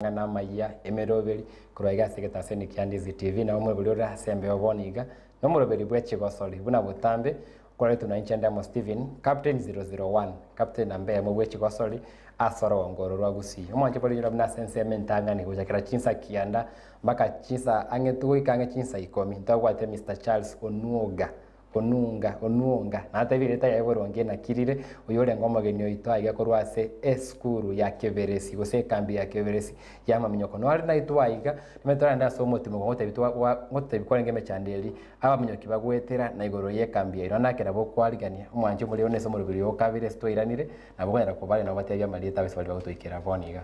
Amang'ana amayia, emeroberi, korwa iga ase egetaseni kia Ndizi TV, nabo omoroberi ore ase embeo bono iga, nomoroberi bwe chigosori, buna botambe, okoretwe na inche Ndemo Stephen, Captain 001, Captain namba eyemo bwe chigosori, ase orogongo oro rwa Gusii. Omwanche bore buna ase ensemo entang'ani gochakera chinsa kianda mpaka chinsa ang'e togoika ang'e chinsa ikomi, ntobwate Mister Charles Onuoga. Onunga, Onuonga, natebire erieta riaye boronge nakirire, oyio orenge omogeni oito aiga korwa ase esukuru ya Keberesi, gose ekambi ya Keberesi y'amaminyoko. Nore naitwe aiga, nigo toragende ase omotimoko ngotebi twa gwa ngotebi kwarenge emechando eria, abaminyoki bagoetera na igoro y'ekambi yaino. Naki nabo okwarigania, omwanchi omorero nese omoroberi oyo okabere ase twairanire, nabo okonyara kobaria nabo batebie amarieta abo ase baria bagotoikera bono iga.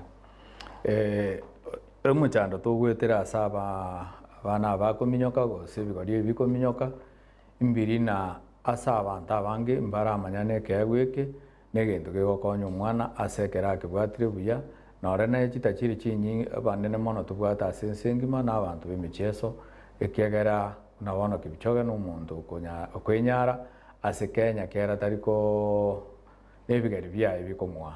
Omochando togoetera ase aba abana aba bakominyoka gose ebigori ebi bikominyoka, Mbiri na ase abanto abange mbaramanyane ekeegwa eke negento kegokonya omwana ase ekero akebwatire buya, nore ne chitachiri chinyinge abanene mono tobwate ase ense engima na abanto b'emechieso, ekiagera buna bono Kipchoge nomonto okonya okoenyara ase Kenya kera tari koo nebigeri biaye bikomoa.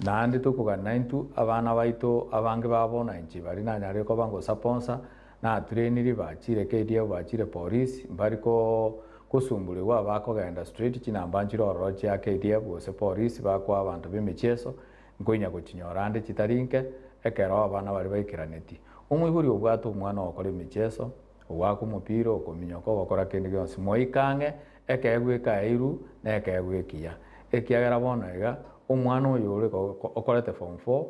Naende tokogana intwe abana baito abange ba bono inche baria nanyarire koba ngosaponsa, natrainiri bachire KDF bachire police mbari ko kosumburigwa bakogenda straight chinamba nchire ororo chia KDF gose police bakoa abanto b'emechieso nkoinya gochinyora ande chitari nke ekero abana baria baikeraneti. Omoibori obwate omwana ogokora emechieso, ogoaka omopira, okominyoka, ogokora kende gionsi moike ang'e Ekeegwa ekaeiru nekeegwa ekiya, ekiagera bono iga omwana oyo ore okorete form four,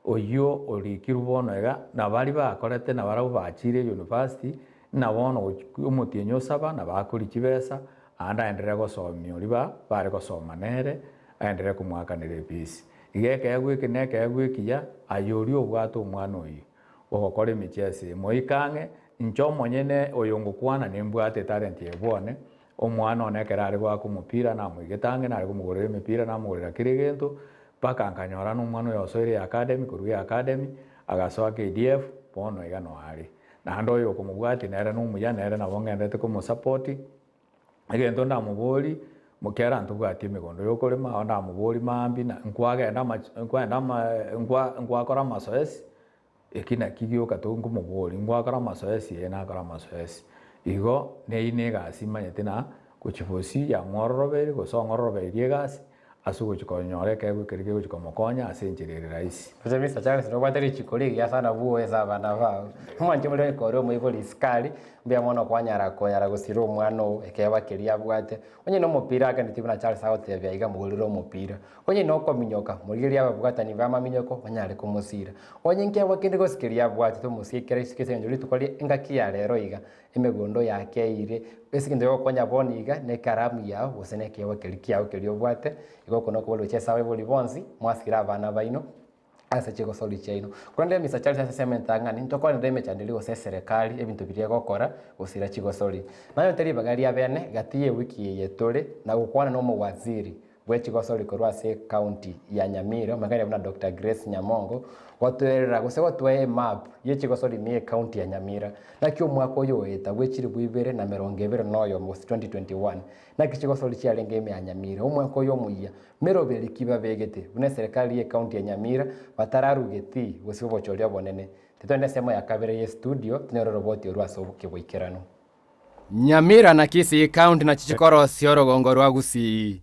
oyio orikirwe bono iga, na baria bakorete nabarabwo bachire university, ng'a bono gochi omotienyi osaba nabo akoria chibesa, aande aenderere gosomia oria ba bare gosoma nere, aenderere komoakanera efees. Iga ekeegwa eke nekeegwa ekiya, aye oria obwate omwana oyio, ogokora emicheso eye, moike ang'e Inche omonyene oyo ngokwana nimbwate etalenti eye bwone, omwana one ekero are goaka omopira namoigete ang'e, nare komogorera emepira namogorera kera egento, mpaka nkanyora nomwana oyo osoire eacademy, korwa eacademy agasoa KDF, bono iga noyo are. Naende oyo okomobwatia nere nomuya, nere nabo ng'enderete komosupport, egento ndamoborie, kera ntobwati emegondo yokorema, nabo ndamoborie mambia na nkwagenda amache nkwagenda ama nkwa nkwakora amasoesi. Eki nakio gioka tonkomoboria, ngwakora amasoesi? Ee, nakora amasoesi. Igo neyio negasi imanyete na gochia bosio yamwororobeire gose ong'ororobeirie egasi ase ogochia konyora ekeegwa keria kegochia komokonya ase enchera ere rahisi. Gose Mister Charles nobwate richiko rigiya sana bwoe ase abana bao. Omwanche more kore omoibori isiko aria, mbuya mono kwanyara konyara gosira omwana oo ekeegwa keria abwate. Onye na omopira agendetie buna Charles agotebia iga mogorere omopira. Onye nokominyoka, morigererie ababwatani b'amaminyoko banyare komosiira. Onye nkeegwa kende gose keria abwatete omosiekere isiko ase engencho rituko rie engaki ya rero iga, emegondo yakeire, ase engento yogokonya bono iga nekaramu yao gose nekeegwa keria kiao keria obwate, igo oko nokobua gochia ase abaibori bonsi, mwasire abana baino ase chigosori chiaino. Korende emisa chiaria ase ensemo entang'ani, ntokwanere emechando eria gose eserekari ebinto biria egokora gosira chigosori. Nanyete ribaga ria bene gati y'ewiki eye tore na gokwana na omowaziri bwe chigosori korwa ase ecounty ya Nyamira omanyekane buna Doctor Grace Nyamongo gotoerera gose gotoa emap ye chigosori ime ye ecounty ya Nyamira. Naki omwaka oyo oeta bwe chilifu ibere na emerongo ebere na oyomo gose 2021 naki chigosori chiarenge ime ya Nyamira omwaka oyo omoyia meroberi ki babegete buna eserekari ye ecounty ya Nyamira batararugetii gose obochori obonene. Titogende ensemo ya kabere ye studio tonyore oroboti orwo ase oboke boikeranu. Nyamira na Kisii County nachi chikorosia orogongo rwa Gusii.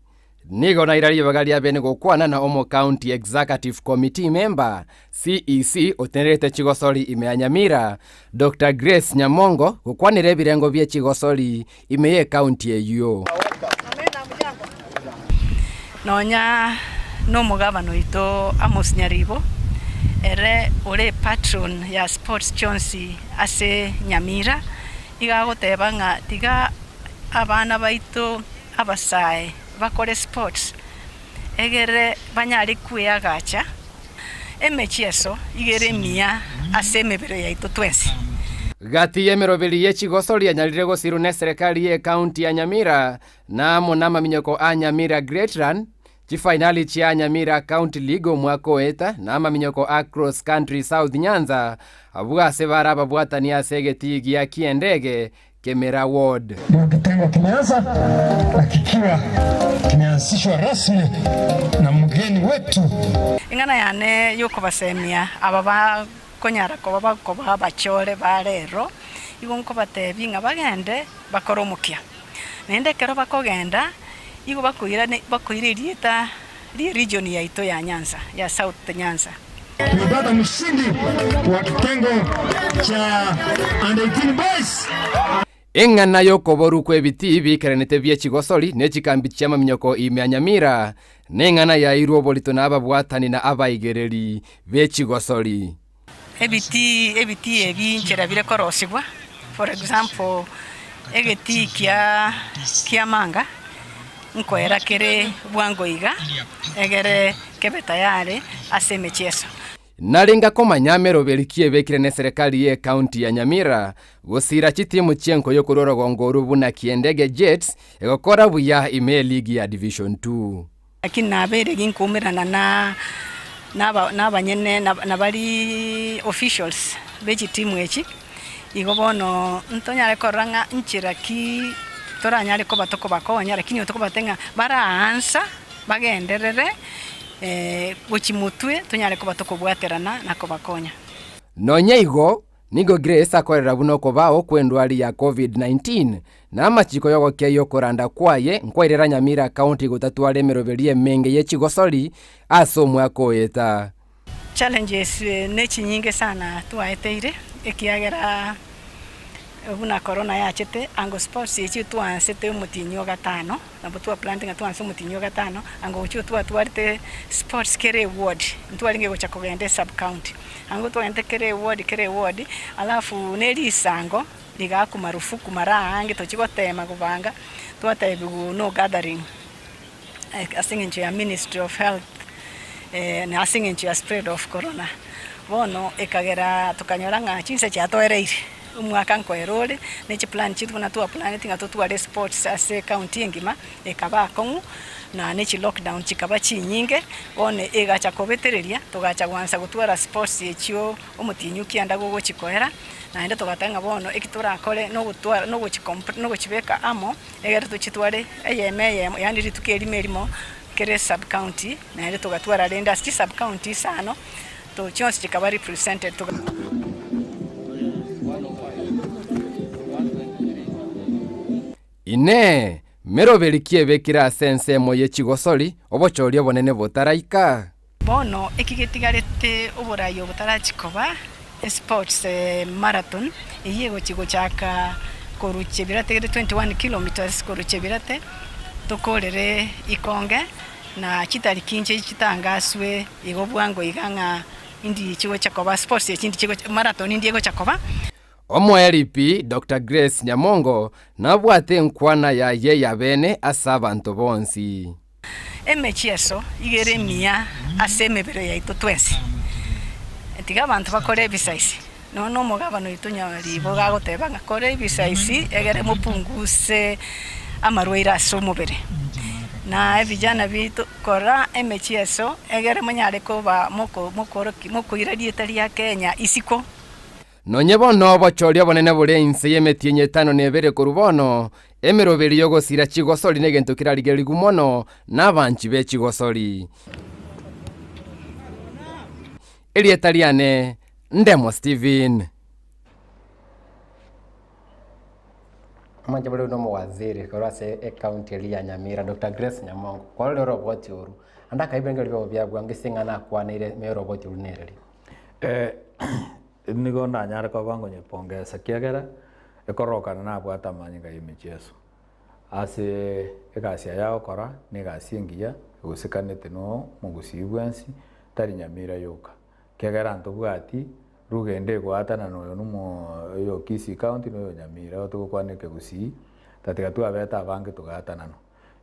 Nigo naira ribaga ria bene gokwana na omo County Executive Committee Member, CEC, otenerete chigosori ime ya Nyamira, Doctor Grace Nyamongo gokwanera ebirengo bie chigosori ime ye county eyio. Nonya nomogabana oito Amos Nyaribo, ere ore epatron ya sports chionsi ase Nyamira, iga agoteba ng'a tiga abana baito abasae bakore sports egere banyare kweagacha emechieso iga ere emiya ase emebere yaito twensi. Gati y'emeroberi ye chigosori yanyarire gosirwa neserekari ye county ya Nyamira na amo namaminyoko a Nyamira Great Run, chifainali chia Nyamira County League omwaka oeta na amaminyoko a Cross Country South Nyanza, abwo ase bare ababwatani ase egetii gia kiendege. Kemera Ward. Ndio kitengo kimeanza na kikiwa kimeanzishwa rasmi na mgeni wetu. Eng'ana yane y'okobasemia aba bakonyara koba bakoba abachore ba rero, igo nkobatebia ng'a bagende bakore omokia. Naende ekero bakogenda, igo bakoirane bakoira erieta rie region yaito ya Nyanza, ya South Nyanza. Tumepata mshindi wa kitengo cha under 18 boys. Eng'ana y'okoborwa kw'ebitii biikeranete bie chigosori ne chikambi chi'amaminyoko ime ya Nyamira, neng'ana yairwe oborito nababwatani na abaigereri be chigosori. Ebitii ebitii ebi nchera bire korosigwa, for example, egetii kia kiamanga nkoera kere bwango iga, egere kebe tayari ase emechieso. Narenga komanya meroberi ki ebekire neserekari ye county ya Nyamira gosira chitimu chi'enkoyo korwa orogongo orwo buna Kiendege Jets egokora buya ime eligi ya Division Two. Lakini nabeire ginkoumerana na naba nabanyene na baria officials be chitimu echi, igo bono ntonyare korora ng'a nchera ki toranyare koba tokobakonya, lakini tokobatebia ng'a baraansa bagenderere gochia motwe tonyare koba tokobwaterana na kobakonya. Nonya igo, Nigo Grace akorera buna okobao kw'endwari ya Covid-19 na amachiko y'ogokeia okoranda kwaye nkwairera Nyamira County gotatwara emeroberi emenge ye chigosori ase omwaka oeta. Challenges nechinyinge sana twaeteire ekiagera buna corona yachete ango sports echio twaansete omotienyi o gatano. Nabo twaplanete ng'a twanse omotienyi o gatano, ango gochia twatwarete sports kera eward, ntwarenge gocha kogenda esub county. Ango twagendete kera eward kera eward, alafu ne risango rigaakwa marufuku mara aange tochia gotema kobanga, twatebiwa no gathering ase eng'encho ya ministry of health na ase eng'encho ya spread of corona. Bono ekagera tokanyora ng'a chinsa chiatoereire, omwaka nkoera ore, ne chiplan chiaito buna twaplaneti ng'a totware sports ase ecounty engima, ekaba akong'u, na ne chilockdown chikaba chinyinge, bono egacha kobetereria, togacha goansa gotwara sports echio omotienyi o kianda gogochi koera, naende togateba ng'a bono eki torakore nogotwara nogochi comp nogochibeka amo, egere tochitware eyemo eyemo yaani rituko erimo erimo kera esub county, naende togatwara rende ase chisub county isano. Chionsi chikaba represented. Inee! Meroberi ki ebekire ase ensemo ye chigosori, obochori obonene botaraika? Bono eki getigarete oborai obo tarachi koba esports marathon eyio egochi gochaka korwa Chebirate gete 21 kilometres korwa Chebirate tokorere Ikonge. Na chitariki inche chitangaswe igo bwango iga ng'a indi chigocha koba, sports echi indi chigocha, marathon indi egocha koba. Omoelipi Doctor Grace Nyamongo nabwate enkwana yaye ya bene ase abanto bonsi. Emechieso iga ere emiya ase emebere yaito twensi. Tiga abanto bakore ebisaisi. Nonya nomogabana oito Nyaribo gagoteba ng'a kora ebisaisi egere mopunguse amarwaire ase omobere. Na ebijana biaito kora emechieso egere monyare koba moko mokoroki mokoira rieta ria Kenya isiko. Nonye bono obochori obonene bore inse y'emetienyi etano na ebere korwa bono, emeroberi y'ogosira chigosori negento kerarigererigwe mono nabanchi be chigosori. Erieta riane Ndemo Steven. Omonche bore buna omowaziri korwa ase ecounty eria ya Nyamira Doctor Grace Nyamongo, kwarorire oroboti oru, ande akaibera ng'a rirobo biabwango ase eng'ana akwaneire ime yoroboti oru nereri. Nigo ndanyare koba ngonyepongesa ekiagera ekorokana nabwate amanyinga y'emechieso. Ase egasi aye agokora negasi engiya egosikanete nomogusii bwensi tari Nyamira yoka. Ekiagera ntobwati rugendo egoatanana oyo nomo oyo Kisii County na oyo Nyamira igo togokwana ekegusii, tatiga twabete abange togaatananwa.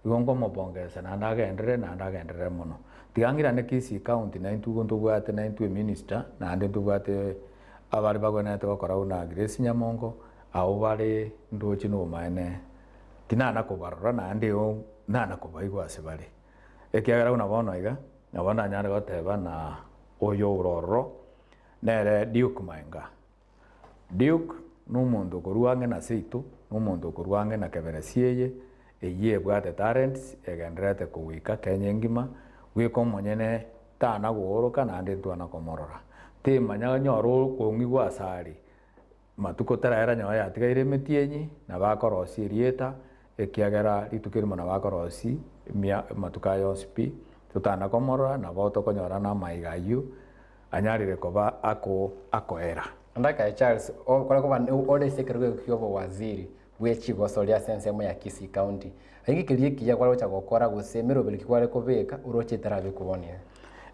Igo nkomopongesa naende agenderere naende agenderere mono. Tiga ng'irane Kisii County naintwe igo ntobwate naintwe eminister naende ntobwate abare bagwenerete gokora buna Grace Nyamongo, abwo bare ndoche nobomaene tinana kobarora naende igo nana kobaigwa ase bare. Ekiagera buna bono iga, nabo ndanyare goteba na oyo ore ororo nere Duke Maenga. Duke. Na omonto okorua ang'e na seito, na omonto okorua ang'e na keberesi eye, eyio ebwate talents egendererete kogoika Kenya engima, bweka omonyene tana gooroka naende ntwana komorora. Timanya nyore okong'igwa asare, matuko taraera nyoyo yatigaire emetienyi, nabo akorosia erieta, ekiagera rituko erimo nabo akorosia emia amatuko aya onsi pi, totana komorora nabo tokonyora na amaiga ayio, anyarire koba ako akoera. Ndakae Charles, okore koba ore ase ekerogo ekio kia obowaziri bwe chigosori ase ensemo ya Kisii County. Inki keria ekiya kware gocha gokora gose emeroberi ki kware kobeka oroche etarabe kobonia?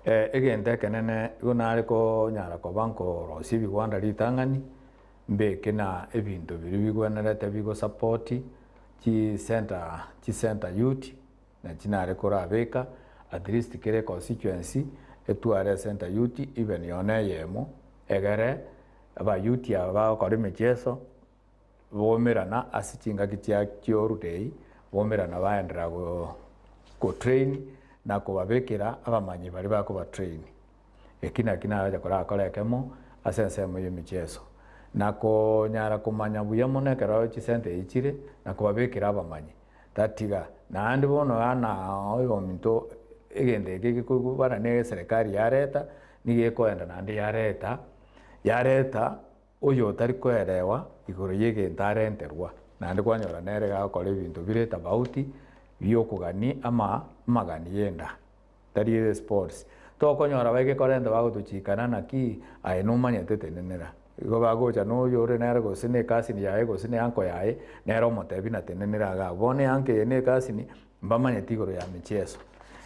Egento ekenene igo nare konyara koba nkorosia ebigwanda ritang'ani, mbeke na ebinto biria bigwenerete bigosapoti chisenta chisenta youth, Nachi nare korabeka at least kera econstituency etware ecenter youth even yone eyemo egere aba youth aba bagokora emicheso bomerana ase chingaki chia chiorudei bomerana baenderera go go train na kobabekera abamanyi baria bakoba train. Eki naki naroche korakore ekemo ase ensemo y'emicheso, na konyara komanya buya mono ekero chisente echi chire na kobabekera abamanyi. Tatiga naende bono ana oyominto egento eke gekobana ne eserekari yareta, nigo ekoenda naende yareta, yareta oyo otari koerewa igoro y'egento arenterwa, naende kwanyora nere iga agokora ebinto bire tofauti biokogani ama amagani y'enda, tari esports. Tokonyora bagekorenta bagotochikana naki aye nomanyete tenenera. Igo bagocha na oyo ore nere gose ne ecousin yaye gose ne uncle yaye, nere omotebi na tenenera iga. Bono euncle eye na ecousin, mbamanyeti igoro ya micheso.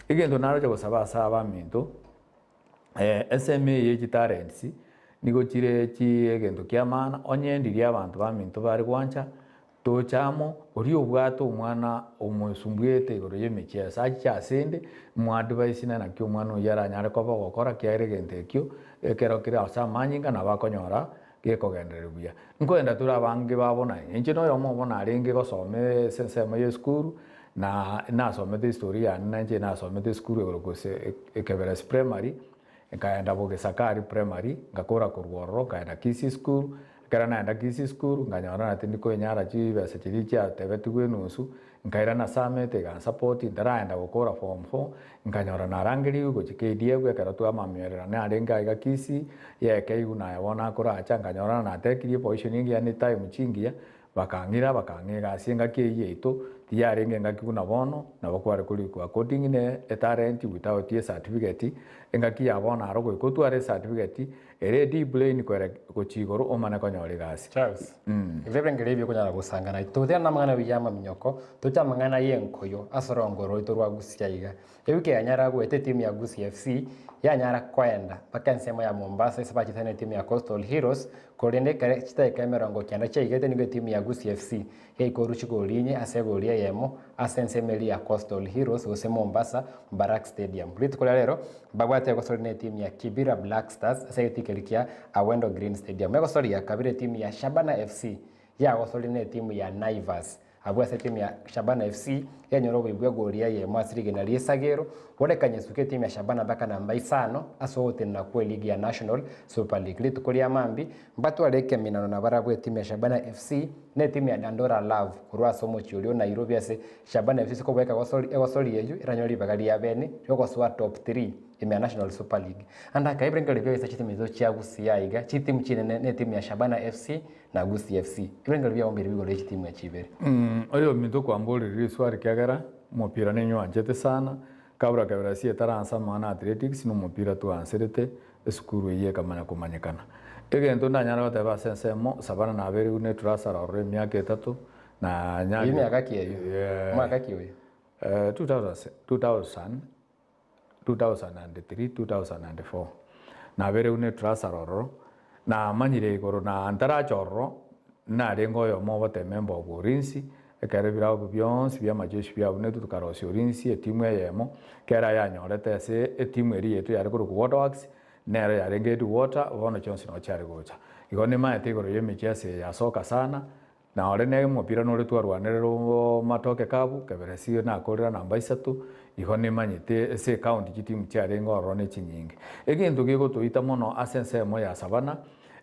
Egento naroche gosaba ase abaminto, esemi eye ye chitalents, nigo chire chi egento kia maana, onye ndiria abanto baminto bare gwancha, Tocha amo, oria obwate omwana omosumbuete igoro y'emechiaso achiche asende, moadvise na naki omwana oyio aranyare koba ogokora kiagera egento ekio ekero kere ase amanyinga nabo akonyora gekogendereria buya. Nkoenda tore abange babo na inche noyomo obo narenge gosoma ase ensemo ya esukuru na nasomete history yane na inche nasomete esukuru igoro gose Ekeberesi primary, Nkaenda Bogesakari Primary, ngakora korwa ororo nkaenda Kisii School, ekero naenda Kisii School nkanyora na tindi koinyara chibesa chiria chiatebetigwe enusu, nkairana Summit egansapoti ntaraenda gokora form four, nkanyora narangerigwe gochia KDF ekero twamamiorerana narenge aiga Kisii, yekeigu naye bono akoracha nkanyora natekirie eposition engiya ne time chingiya, Bakang'ira, bakang'a egasi engaki eyio yaito, tiyarenge engaki buna bono, nabo kware korikwa according ne etalent without ecertificate, engaki ya bono aro goika otware ecertificate ere deep brain kwere gochia igoro omane konyora egasi. Charles, ebio ebirengererio ebi okonyara gosanga naintwe. Togotera namang'ana buya y'amaminyoko, toche amang'ana y'enkoyo ase orongo roito rwa Gusii aiga. Ewiki yanyara goeta etimu ya Gusii FC yanyara koenda mpaka ensemo ya Mombasa ase bachete na etimu ya Coastal Heroes korende ekero chidakika 90 chiaigete nigo etimu ya Gusii FC yaikorwa chigori inye ase egori eyemo ase ensemo eria ya Coastal Heroes gose Mombasa Barrack Stadium. Rituko ria rero mbabwate egosori na etimu ya Kibera Black Stars ase egetii keria kia Awendo Green Stadium. Egosori ya kabere etimu ya Shabana FC yagosoria na etimu ya Naivas Abwo ase etimu ya Shabana FC yanyora oboyi bw'egori eyemo ase rigena ri'esagero, bono ekanyesuka etimu ya Shabana mpaka namba isano ase ogotenena kw'eligi ya National Super League. Rituko ria mambia mbatware ekeminano nabarabwo etimu ya Shabana FC na etimu ya Dandora Love korwa ase omochie oria o Nairobi ase Shabana FC kobweka egosori eyio eranyore ribaga ria bene riogosoa top three ime ya National Super League. Ande akaebire nkaribia gesa chitimu echo chia Gusii aiga, chitimu chinene na etimu ya Shabana FC na Gusii FC. Ebirengererio biabo mbire bigoro ye chitimu echi ibere. Oyominto okwamborire riswari ekiagera omopira ninywanchete sana, kabra kebera ase etaransa amang'ana athletics na omopira twanserete esukuru eyio ekamanya komanyekana. Egento ndanyare goteba ase ensemo, Savana nabeire buna etrasara ororo emiaka etato, na Eyio nyarire miaka ki eyio? Mwaka ki oyo? 2000, 2003, 2004 nabeire buna etrasara ororo, namanyire igoro na ntaracha ororo, narenge oyomo ogotema embogo orinsi, ekero ebirabu bionsi bia amajeshi biabunetwe tokarosia orinsi etimu eyemo, kera yanyorete ase etimu eria yaito yare korokwa water works, nero yarenge headquarter, bono chionsi noo chiare gocha. Igo nimaete igoro ya emicheso eye ya soka sana, Na ore ne omopira nore twarwanerera omatoke kabu, keberesi nakorera namba isato, igo nimanyete ase ecounty chitimu chiarenge ororo ne chinyinge. Egento gegotoita mono ase ensemo ya Savana,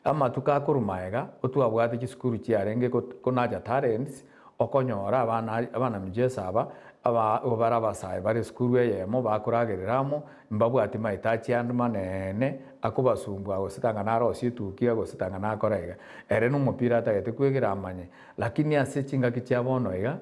Amatuko akorwa magega, otwabwate chisukuru chiarenge konacha talents, okonyora abana abanamicheso aba, aba igo bare abasae bare esukuru eyemo bakoragerera amo, mbabwati mahitaji ande manene akobasumbua gose tanga narosie etukia gose tanga nakora iga. Ere na omopira atagete kwegera amanye, lakini ase chingaki chia bono iga,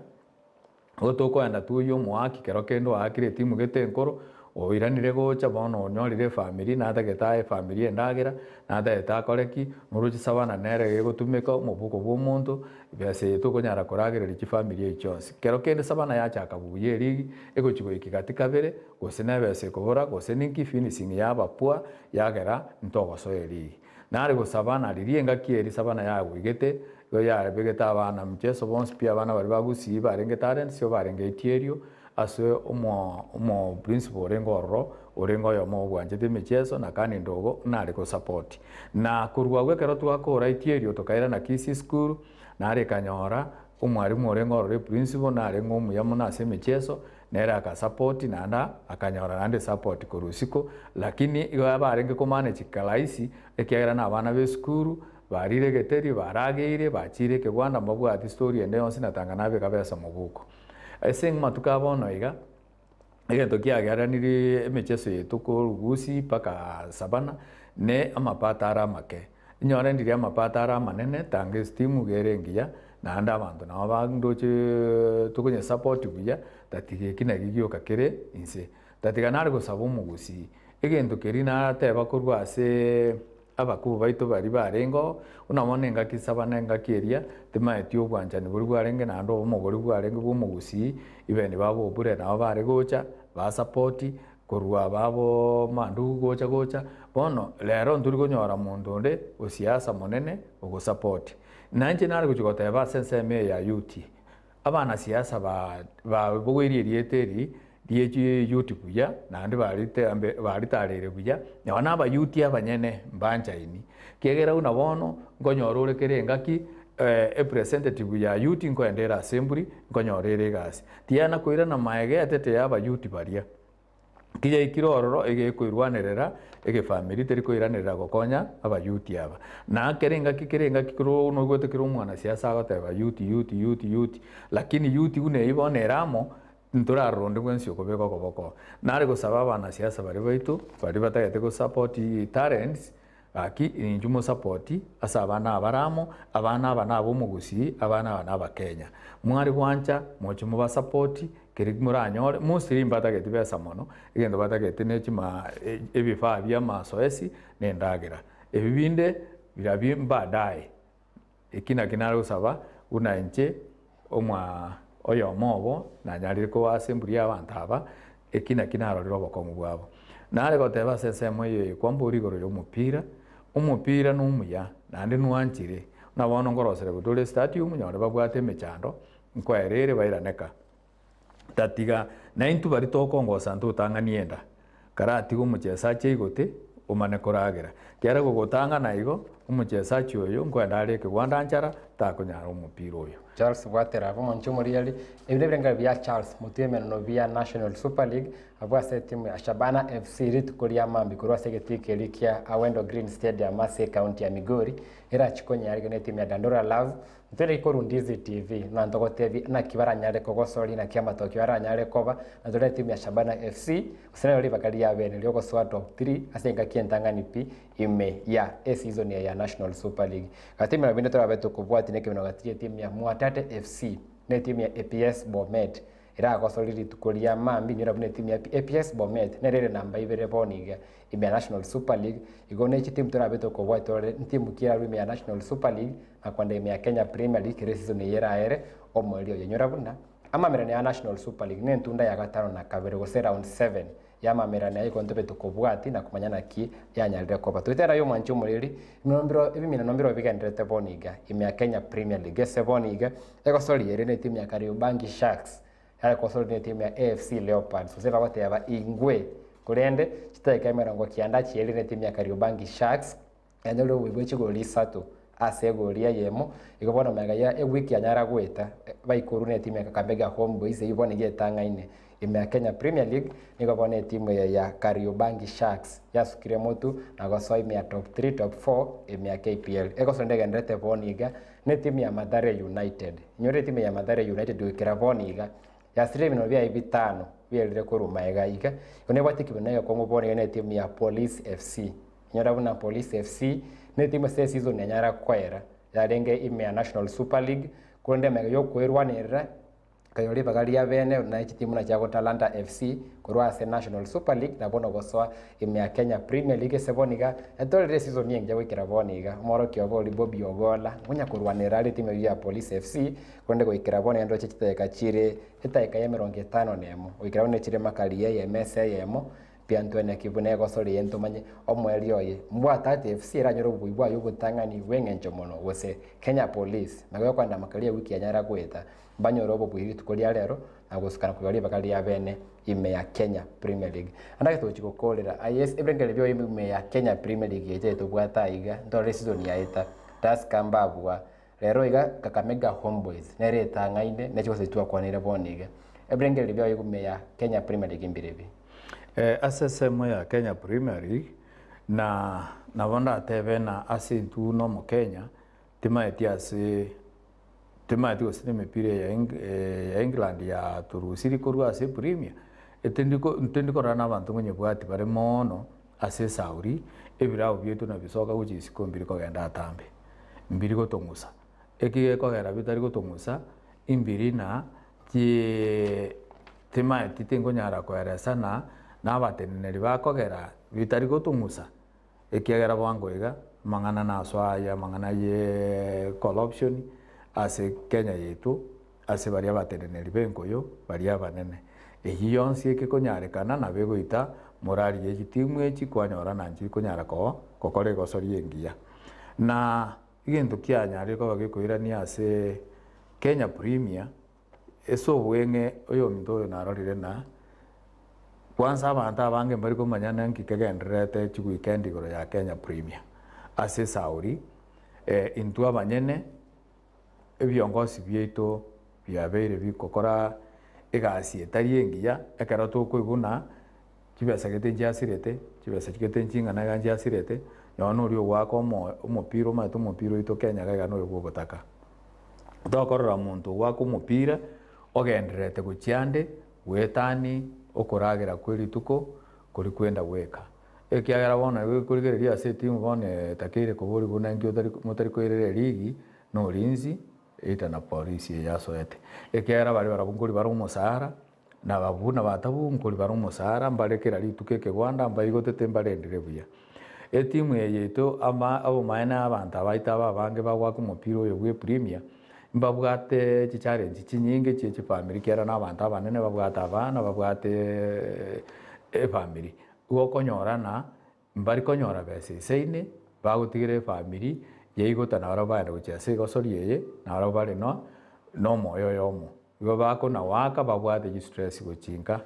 Igo tokoenda toyie omoaki kero kende oakire etimu gete enkoro, oiranire gocha bono onyorire efamiri natagete ae efamiri endagera, natagete akore ki, noroche savana nere egotumeka omobuko bwa omonto, ebesa eye tokonyara koragereria chifamiri echi chionsi. Kero kende savana yachaka buya erigi, egochi goiki gati kabere, gose na ebesa ekobora, gose ninki finishing yaba poor, yagera ntogosoa erigi. Nare gosaba na riria engaki eria savana yagoigete, Igo yarebegete abana mcheso bonsi pi abana baria ba Gusii barenge talents igo barenge etierio ase omo omo principal orenge ororo orenge oyomo obwanchete emechieso na kani ndogo nare go support. Na korwa agwo ekero twakora etierio tokairana Kisii school nare ekanyora omwalimu orenge ororo eprinciple narenge omuya mono ase emechieso nere aka support naende akanyora naende esupport korwa isiko lakini igo abarenge ko manage kirahisi ekiagera na abana ba esukuru Barire egeteri, barageire, bachiire ekegwanda, mbabwati story ende yonsi na tanga nabeka besa mobuko. Ase amatuko a bono iga, egento kiageranirie emecheso yaito korwa Gusii mpaka Savana, ne amapato are amake. Inyore ndiria amapato are amanene, tanga esitimu iga ere engiya, naende abanto nabo bandoche tokonyesupport buya, tatiga eki naki gioka kere inse. Tatiga nare gosaba omogusii, egento keria narateba korwa ase Abakuu baito baria barengeo, buna bono engaki saba na engaki eria, timaeti obwanchani boria bwarenge naende obomo boria bwarenge bw'omogusii, even babo Obure nabo bare gocha, basapoti, korwa babo Mandugu gocha gocha, bono rero ntori konyora monto onde osiasa monene ogosapoti. Nainche nare gochia goteba ase ensemo eye ya youth, Abanasiasa ba babogoirie erieta eri rie chiyuti buya, naende baritareire buya, nonye nabayuti abanyene mbanchaini. Ekiagera buna bono nkonyora ore kera engaki epresentative ya yuti nkoenda ere assembly, nkonyora ere egasi. Tiyana koirana maega etete ya abayuti baria. Tiyaikire ororo egekoirwanerera egefamiri teri koiranerera gokonya abayuti aba. Na kera engaki kera engaki kero noigwete kera omwanasiasa agoteba yuti yuti yuti yuti lakini yuti buna eyio bono ere amo ntorarora onde bwensi okobeka okoboko. Nare gosaba abanasiasa baria baito baria batagete go support talents Gaki ninchu mosapoti ase abana aba bare amo, abana aba naba omogusii, abana aba naba Kenya. Mware gwancha moche mobasapoti keri moranyore, mostly mbatageti besa mono, egento batagete ne chima ebifaa bia amasoesi na endagera. Ebi binde birabi mbadaye. Eki nakio nare gosaba buna inche omwa oyomo obo nanyarire koba ase emburi y'abanto aba, eki nakio narorire obokong'u bwabo. Nare goteba ase ensemo eye kwambora igoro y'omopira, omopira nomuya naende nwanchire, buna bono nkoroserewa tore estadium nyore babwate emechando, nkoerere bairaneka. Tatiga naintwe baria tokongosa ntotang'anie enda, karatiga omochesachi aigote, omane koragera. Kiagera gogotang'ana igo, omochesachi oyo nkoenda are ekegwanda nchara, takonyara omopira oyo. Charles Bwatera abwo omonche omoriali, ebi nebirengererio bia Charles motwe emeneno bia National Super League abwo ase etimu ya Shabana FC rituko ria mambia korwa ase egetii keria kia Awendo Green Stadium ase ekaunti ya Migori erachie konyarigwa na etimu ya Dandora Love Ntwere korwa Ndizi TV, na ntogotebie naki baranyare kogosoria naki amatokio aranyare koba, na tore etimu ya Shabana FC, gose nero ribaga ria bene riogosoa top 3 ase engaki entang'ani pi ime ya eseason eye ya National Super League. Gati emegano binde torabe tokobwatia nekemeno gati y'etimu ya Mwatate FC na etimu ya APS Bomet Eragosorie rituko ria mambia inyora buna etimu ya APS Bomet nere ere namba ibere bono iga ime ya National Super League. Igo ne chitimu torabe tokobua torore ntimu ki erarwe ime ya National Super League na kwenda ime ya Kenya Premier League kere season eye eraere omoerio oye. Inyora buna amamerano ya National Super League ne entunda ya gatano na kabere gose round 7 ya amamerano aya igo ntobe tokobwati na komanya naki yanyarire koba. Toitera aye omwanchi omoreri, ebiminano mbiro bigendererete bono iga ime ya Kenya Premier League ase bono iga egosoria ere netimu ya Kariobangi Sharks yaregosoria netimu ya AFC Leopards gose bagoteba ingwe korende chidakika emerongo kianda chiaerire netimu ya Kariobangi Sharks Yanyore obobe bwe chigori isato ase egori eyemo, igo bono magega ya ewiki yanyara goeta, baikorwe netimu ya Kakamega Homeboys eyio bono iga etang'aine. Ime ya Kenya Premier League nigo bono etimu eye ya Kariobangi Sharks yasukire motu na gosoa ime ya top 3, top 4 ime ya KPL. Egosonda egendererete bono iga netimu ya Mathare United. Inyore etimu ya Mathare United goikera bono iga yasirire ebinwa biaye bitano bierire korwa magega iga. Igo nebwate ekebino egekong'u bono iga netimu ya Police FC. Inyora buna Police FC netimu ase eseason yanyara koera yarenge ime ya National Super League korende magega yokoerwanerera Ekero ribaga ria bene na chitimu buna chia Talanta FC korwa ase National Super League na bono gosoa ime ya Kenya Premier League ase bono iga yatorire esizoni engiya goikera bono iga. Omworokia obo oria Bobby Ogolla ngonya korwanerera are etimu eyio ya Police FC korende goikera bono naende roche chidakika chire edakika ya emerongo etano na emo goikera bono chire makari eyemo ase eyemo Mbiantweneki buna egosori eye ntomanye omoerio oye. Mbwate FC eranyore obobui bwaye obotang'ani bw'eng'encho mono gose Kenya Police nabo ekoenda makari ewiki yanyara goeta mbanyore obobui rituko ria rero na gosukana koigwa ribaga ria bene ime ya Kenya Premier League. Ande ake togochi gokorera aye ase ebirengererio bioye ime ya Kenya Premier League eche tobwate aiga ntorore eseason yaeta Tusker mbabua rero iga Kakamega Homeboyz nere etang'aine nechi gose twakwanire bono iga. Ebirengererio bioye ime ya Kenya Premier League mbirebi? Ase esemo ya Kenya Premier League na nabo ndatebe na ase intwe buna omokenya timaeti ase Timanyeti gose nemepira ya ya England yatorusiri korwa ase Premier, etindi ko ntindi korora na abanto ngonyebwati bare moono ase esauri, ebirabu biaito nabisoka gochia isiko mbiri kogenda atambe, mbiri gotong'usa. Eki gekogera bitari gotong'usa, imbiri na chii timanyeti tinkonyara koeresa na na abateneneri bakogera bitari gotong'usa. Ekiagera bwango iga amang'ana nasoa aye amang'ana ye corruption ase Kenya yaito ase baria abateneneri b'enkoyo baria abanene. Eyio yonsi ekekonyarekana nabo egoita morali ye chitimu echi kwanyora nanchi konyara ko gokora egosori engiya. Na egento kianyarire koba gekoirania ase Kenya Premier Ase obweng'e oyominto oyo narorire na kwansa abanto abange mbari komanya ninki kegendererete chiweekend igoro ya Kenya Premier. Ase esauri intwe abanyene ebiongosi biaito biabeire bigokora egasi etari engiya ekero tokoigwa buna chibesa gete nchiasirete, chibesa gete nching'ana iga nchiasirete, nonya noria ogoaka omo omopira omanyete omopira oito Kenya iga iga noyo bwa obotaka. Tokorora omonto ogoaka omopira, ogendererete gochia ande, goetani okoragera kwe rituko koria kwenda goeka. Ekiagera bono ekorigereria ase etimu bono etakeire koboria buna inki otari motari koirera erigi, na Ulinzi, either na Polisi eye asoete. Ekiagera baria barabwo nkori bare omosara, na abwo na batabu nkori bare omosara, mbare kera rituko ekegwanda, mbaigotete mbarendire buya. Etimu eye yaito ama obomaene abanto abaito aba abange bagoaka omopira oyo bwe Premier, mbabwate chichallenge chinyinge chie chifamiri ekiagera na abanto abanene babwate abana, babwate efamiri. Igo okonyora ng'a mbari konyora besa eseine, bagotigera efamiri yaigota nabarabwo bagenda gochia ase egosori eye, nabarabwo bare no na omoyo oyomo. Igo bakona-goaka babwate chistress gochinka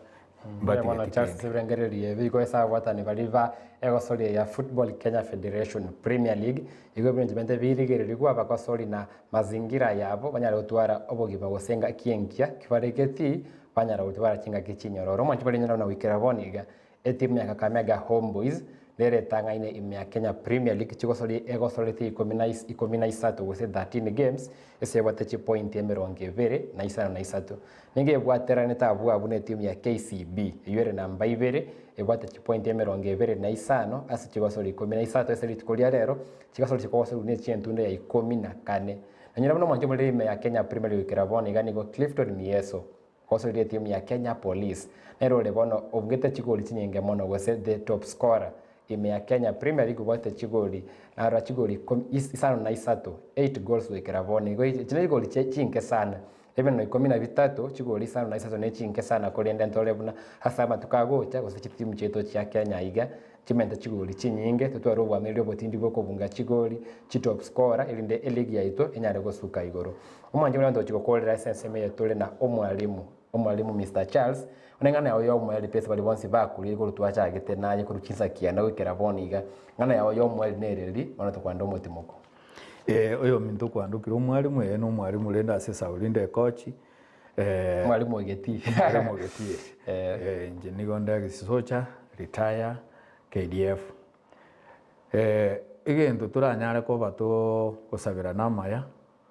Mbuya mono mbatigeti Charles kende. Ebirengererio ebi igo ase ababwatani baria ba egosori ya Football Kenya Federation Premier League igo ebinto binde birigererigwe abagosori na mazingira yabo banyare gotwara obogima gose engaki engiya kibaregeti banyara gotwara chingaki chinyororo. Omwanchi bore nyora buna goikera bono iga Etimu ya Kakamega Homeboyz nere etang'aine ime ya Kenya Premier League chigosori egosoretie ikomi na ikomi na isato gose 13 games ase ebwate chipointi emerongo ebere na isano na isato. Nigo ebwateranete abwo abwo na etimu ya KCB eyio ere namba ibere ebwate chipointi emerongo ebere na isano ase chigosori ikomi na isato ase rituko ria rero chigosori chikogosorwa ne chientundo ya ikomi na kane. Nonyore buna omwancho omorere ime ya Kenya Premier League goikera bono iga nigo Clifton Mieso Gosoria etimu ya Kenya Police nere ore bono obugete chigoli chinyinge mono gose the top scorer ime ya Kenya Premier League obwate chigoli narora chigoli ikomi isano na isato, eight goals goikera bono igo echi ne chigoli chinke sana ebinto ikomi na bitato chigoli isano na isato ne chinke sana korende ntore buna ase amatuko agocha gose chitimu chiaito chia Kenya iga chimente chigoli chinyinge totware obwameri obotindi bwa okobunga chigoli chitop scorer erinde eligi yaito enyare gosuka igoro. Omwanchani oria ntochi gokorera ase ensemo eye tore na omwalimu, omwalimu Mister Charles, one ng'ana yao y'omoerio pi ase baria bonsi bakurire igoro twachagete naye korwa chinsa kianda goikera bono iga, ng'ana yao y'omoerio nereri, bono tokwanda omotimoko. Ee, oyominto okwandokire omwalimu, ee, nomwalimu rende ase esauri rinde ekochi. Mwalimu Ogetii. Mwalimu Ogetii. Inche nigo nde ex-soldier, retire, KDF. Egento toranyare koba togosabera namaya,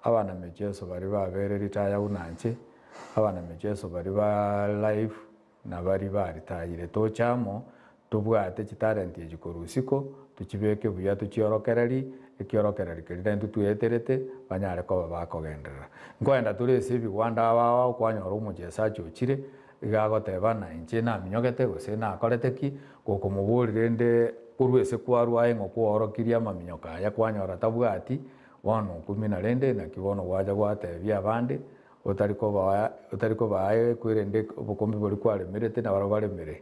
abanamicheso baria babere retire buna inche, abanamicheso baria ba life na baria baritayire toche amo, tobwate chitalenti echi korwa isiko, tochibeke buya tochiorokererie, ekiorokererio keria naintwe tweeterete, banyare koba bakogenderera. Nkoenda tore ase ebigwanda aba ao kwanyora omochesachi ochire, iga agoteba ng'a inche naminyogete gose nakorete ki, gokomoboria rende korwa ase kwarwa aye ng'o kwaorokirie amaminyoko aya kwanyora tabwati, bono okumina rende naki bono gwacha gwatebia abande, Otari kobaa otari kobaa ekwerende obokombe boria kwaremerete nabarabwo baremere.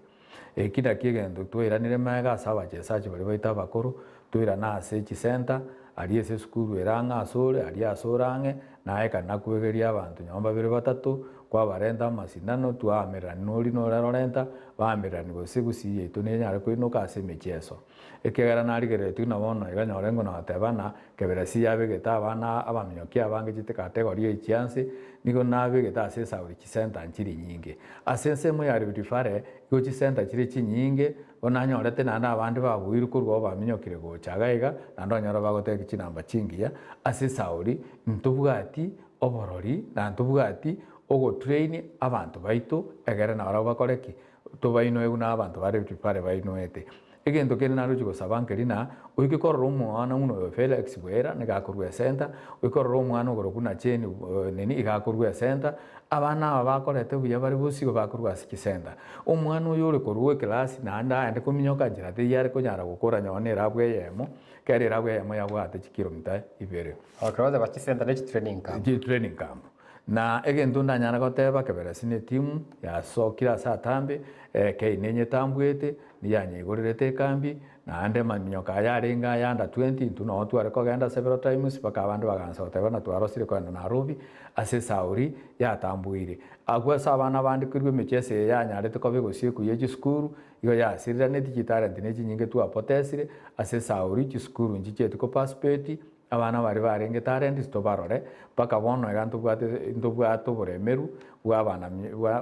Eki nakio egento twairanire magega ase abachesachi baria baito abakoro, toirane ase chisenta, aria ase esukuru ere ang'e asore, aria ase ore ang'e, naye ekero nakwegeria abanto nyomba babere batato, kwabarenta amasindano, twaamererani nori nore orenta, baamererani gose gusii yaito nenyare koinoka ase emechieso. Ekiagera narigereretie buna bono iga nyore ng'o nagoteba ng'a keberesi yabegete abana abaminyoki abange chitikategoria echianse, nigo nabegete ase esauri chisenta nchiri nyinge. Ase ensemo ya Rift Valley igo chisenta chire chinyinge, bono nanyorete naende abande babuirwe korwa oo baminyokire gocha iga iga, naende onyore bagotebia chinamba chingiya. Ase esauri ntobwati oborori na ntobwati ogotrain abanto baito egere nabarabwo bakore ki? Tobainoe buna abanto ba Rift Valley bainoete. Egento kende naroche gosaba nkeri na oike korora omwana buna oyo Felix Bwera nigo akorwa esenta, oike korora omwana okorokwa buna Jane nini iga akorwa esenta, abana aba bakorete buya bare bosio bakorwa ase chisenta. Omwana oyo ore korwa eclass naende aende kominyoka nchera teiyo are konyara gokora nonye na erabu eyemo, ekero erabu eyemo yabwate chikilomita ibere. Ekero goteba chisenta ne chitraining camp. Chitraining camp. Na egento ndanyare goteba keberesi netimu yasokire ase atambe, ekei nenyetambwete, niyanyeigorerete ekambi, naende amaminyoka aya arenge aya under 20 intwe noo tware kogenda several times mpaka abande bagansa goteba ng'a twarosire kogenda Nairobi ase esauri yatamboire. Agwo ase abana bande korwa emicheso eye yanyarete koba egosiekwa ye chisukuru, igo yasiriraneti chitalent ne chinyinge twapotesire ase esauri, chisukuru nchichieti ko participate, Abana baria barenge talents tobarore, mpaka bono iga ntobwate ntobwate oboremeru bw'abana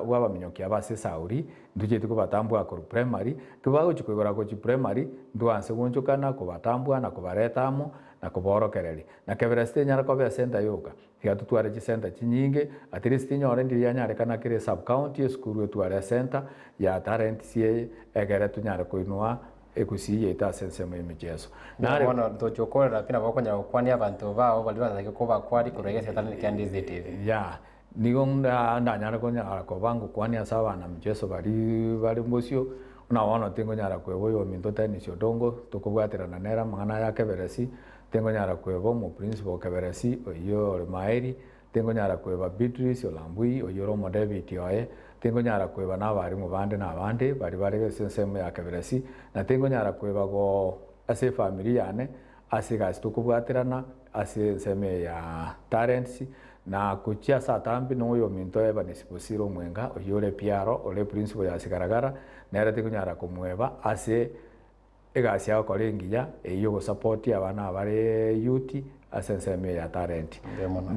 bw'abaminyoki aba ase esauri, ntochieti kobatambua korwa primary, kibagochia koigora gochia primary, ntwanse goonchokana kobatambua na kobareta amo, na koborokereria. Na keberesi tenyara koba esenta yoka, tiga totware chisenta chinyinge, at least tinyore ndiri yanyarekana kera esub county esukuru etware esenta ya talents eye, egere tonyare koinua Egusii yaito ase ensemo y'emicheso. Nare. Bono tochia okorera pi nabo okonyara gokwania abanto bao baria batagete kobakwania korwa egesetani kia Ndizi TV. Ya, nigo ndanyare konyara koba ngokwania ase abanamicheso baria bare bosio, buna bono tingonyara kweba oyominto Dennis Odongo, tokobwaterana nere amang'ana aya akeberesi, tingonyara kweba omoprinciple o keberesi oyio ore Maeri, Tingonyara kweba Beatrice Olambui, oyio ore omodebiti oye, tingonyara kweba nabarimu bande na abande baria bare ase ensemo ya Keberesi, na tingonyara kweba go ase efamiri yane ase egasi tokobwaterana ase ensemo eye ya Talents, na gochia ase atambe na oyominto Evans Bosire Omwenga, oyio ore Piaro, ore principal ya Sigaragara, nere tingonyara komweba ase Egasi agokora engiya eyio yogosapotia abana abare youth ase ensemo eye ya talent.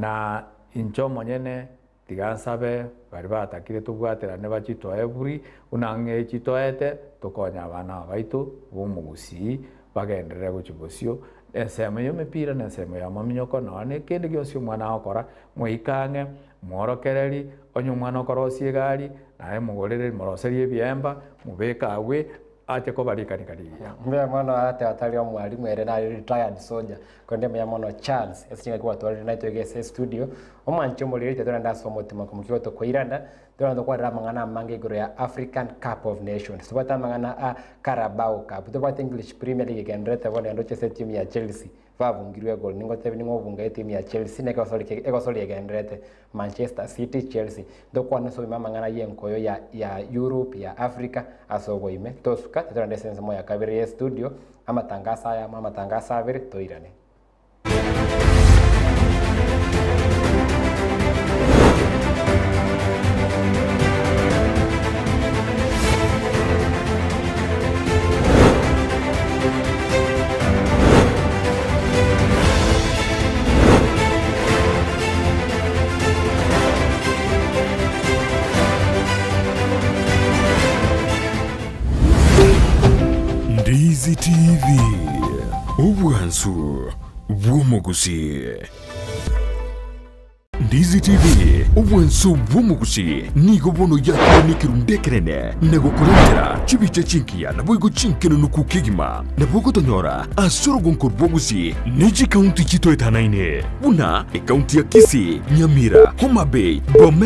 Na inche omonyene tiga nsabe baria batakire tobwaterane bachitoe buri buna ng'e chitoete tokonye abana aba baito bomogusii bagenderere gochia bosio ensemo ya emepira na ensemo ya amaminyoko nonya na kende gionsi omwana agokora moike ang'e mworokereri onye omwana okorosia egari naye mogorere moroserie ebiemba mobeke abwe Ache koba rikanika rigiya. Mbuya mono ate atari omwalimu ere nare retired soldier korende mbuya mono Charles ase chingaki gwatwarire naitwe iga ase estudio omwanche omoriri torende ase omotima komokia gotokoirana torende tokwarera amang'ana amange igoro ya African Cup of Nations tobwate amang'ana a Carabao Cup tobwate English Premier League egendererete bono ndoche ase etimu ya Chelsea babungirwe egoli ningotebie ning'o obunga etimu ya Chelsea na egosori ki egosori egendererete Manchester City, Chelsea. Ntokwane ase oboime amang'ana y'enkoyo ya ya Europe, ya Africa ase oboime. Tosuka, titorende ase ensemo ya kabere ye studio, amatangaso ayamo, amatangaso abere, toirane. Obwansu bw'omogusii. Ndizi TV, obwansu bw'omogusii, nigo bono yakire nekerundu ekenene na gokorentera chibicha chingiya naboigo chinkenenuku kegima. Nabo ogotonyora ase orogonko rwa Gusii ne chikaunti chitoetanaine buna ekaunti ya Kisii, Nyamira, Homa Bay, Bomet.